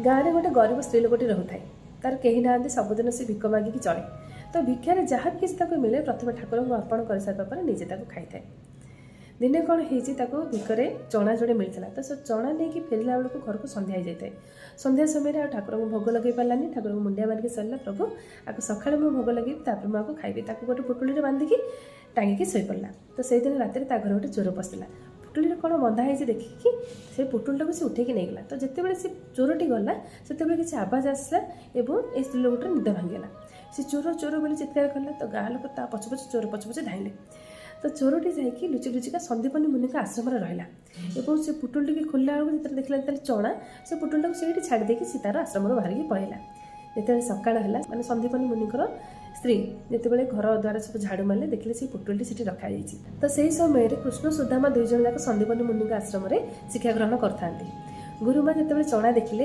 ଗାଁରେ ଗୋଟେ ଗରିବ ସ୍ତ୍ରୀ ଲୋକଟି ରହୁଥାଏ। ତାର କେହି ନାହାନ୍ତି। ସବୁଦିନ ସେ ଭିକ ମାଗିକି ଚଳେ। ତ ଭିକ୍ଷାରେ ଯାହା ବି କିଛି ତାକୁ ମିଳେ, ପ୍ରଥମେ ଠାକୁରଙ୍କୁ ଅର୍ପଣ କରିସାରିବା ପରେ ନିଜେ ତାକୁ ଖାଇଥାଏ। ଦିନେ କ'ଣ ହେଇଛି, ତାକୁ ଭିକରେ ଚଣା ଯୋଡ଼େ ମିଳିଥିଲା। ତ ସେ ଚଣା ନେଇକି ଫେରିଲା ବେଳକୁ ଘରକୁ ସନ୍ଧ୍ୟା ହେଇଯାଇଥାଏ। ସନ୍ଧ୍ୟା ସମୟରେ ଆଉ ଠାକୁରଙ୍କୁ ଭୋଗ ଲଗେଇ ପାରିଲାନି। ଠାକୁରଙ୍କୁ ମୁଣ୍ଡିଆ ମାରିକି ସରିଲା, "ପ୍ରଭୁ, ଆକୁ ସକାଳେ ମୁଁ ଭୋଗ ଲଗେଇବି, ତାପରେ ମୁଁ ଆକୁ ଖାଇବି।" ତାକୁ ଗୋଟେ ପୁଟୁଳିରେ ବାନ୍ଧିକି ଟାଙ୍ଗିକି ଶୋଇପଡ଼ିଲା। ତ ସେଇଦିନ ରାତିରେ ତା ଘରେ ଗୋଟେ ଚୋର ପଶିଲା। ପୁଟୁଳିରେ କ'ଣ ବନ୍ଧା ହେଇଛି ଦେଖିକି ସେ ପୁଟୁଳିଟାକୁ ସେ ଉଠେଇକି ନେଇଗଲା। ତ ଯେତେବେଳେ ସେ ଚୋରଟି ଗଲା, ସେତେବେଳେ କିଛି ଆବାଜ ଆସିଲା ଏବଂ ଏ ସ୍ତ୍ରୀ ଲୋକଟିର ନିଦ ଭାଙ୍ଗିଗଲା। ସେ "ଚୋର, ଚୋର" ବୋଲି ଚିତ୍କାର କଲା। ତ ଗାଁ ଲୋକ ତା ପଛେ ପଛେ, ଚୋର ପଛେ ପଛେ ଧାଇଁଲେ। ତ ଚୋରଟି ଯାଇକି ଲୁଚି ଲୁଚିକା ସନ୍ଦୀପନୀ ମୁନିଙ୍କ ଆଶ୍ରମରେ ରହିଲା ଏବଂ ସେ ପୁଟୁଳିଟିକି ଖୋଲିଲା ବେଳକୁ ଯେତେବେଳେ ଦେଖିଲା ଯେତେବେଳେ ଚଣା, ସେ ପୁଟୁଳିଟାକୁ ସେଇଠି ଛାଡ଼ି ଦେଇକି ସେ ତାର ଆଶ୍ରମରୁ ବାହାରିକି ପଳେଇଲା। ଯେତେବେଳେ ସକାଳ ହେଲା, ମାନେ ସନ୍ଦୀପନୀ ମୁନିଙ୍କର ସ୍ତ୍ରୀ ଯେତେବେଳେ ଘର ଦ୍ୱାର ସବୁ ଝାଡ଼ୁ ମାରିଲେ, ଦେଖିଲେ ସେଇ ପୁଟୁଳିଟି ସେଠି ରଖାଯାଇଛି। ତ ସେହି ସମୟରେ କୃଷ୍ଣ, ସୁଦାମା ଦୁଇ ଜଣ ଯାକ ସନ୍ଦୀପନୀ ମୁନିଙ୍କ ଆଶ୍ରମରେ ଶିକ୍ଷା ଗ୍ରହଣ କରିଥାନ୍ତି। ଗୁରୁମା ଯେତେବେଳେ ଚଣା ଦେଖିଲେ